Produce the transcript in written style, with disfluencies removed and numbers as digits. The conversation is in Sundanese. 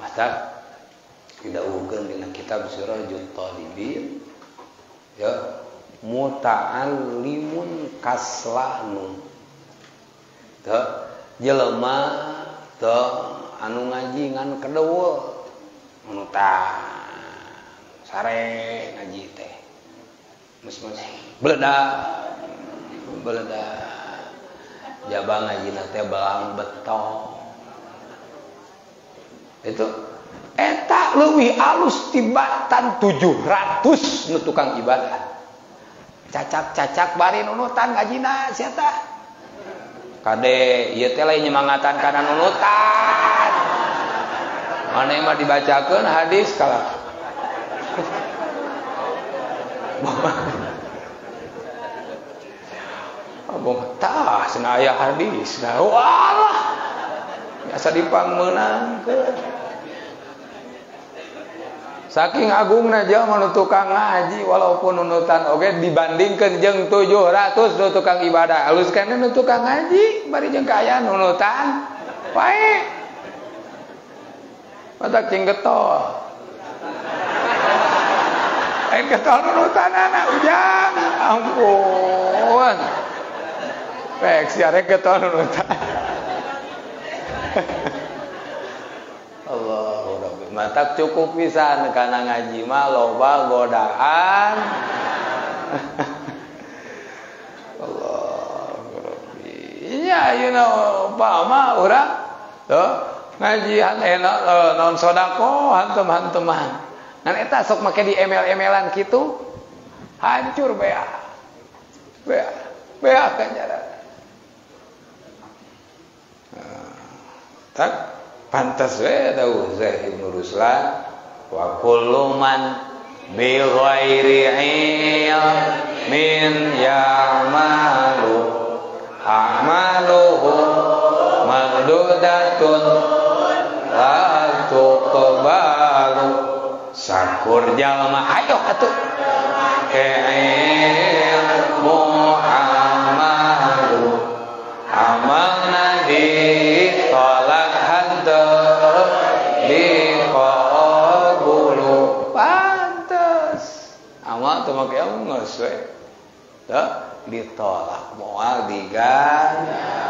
Matak didawuhkeun dina kitab Sirajut Talibin ya muta'allimun kaslanu. Teu jelema teu anu ngaji ngan kedewe anu tah sare ngaji teh. Mus-mus beledak beledak jaba ngajina teh belang beton. Itu eta leuwih alus tibatan 700 nu tukang ibadah. Cacak-cacak bari nunutan ngajina sia tah. Kade ieu teh lain nyemangatan kana nunutan. Mane mah dibacakeun hadis kalah. Abong tah cenah aya hadis. Nah, walah. Biasa dipangmeunangkeun. Saking agungna jelema nu tukang ngaji walaupun nunutan oge dibandingkeun jeung 700 nu tukang ibadah. Alus kana nu tukang ngaji bari jeung kaayaan nunutan wae. Matak cing getol. Lain getol nunutanana ujang. Ampun. Pek siare getol nunutan. Allah Rabbi. Matak cukup pisan kana ngaji mah loba godaan. Allah Rabbi. Nya ayeuna upama urang tuh ngajian enak non sodako hantem-hanteman. Ngan eta sok make di emel-emelan kitu hancur bea. Bea. Bea kanjaran. Tak pantas we dawuh Zaid bin Ruslan wa kullu man bi ghairi ilmin ya'malu a'maluhu mardudatun la tuqbalu. Sakur jalma ayo atuh ilmu amalu amalna ditolak henteu diqabulu. Pantes amal teu make geus we teu ditolak moal diganjar.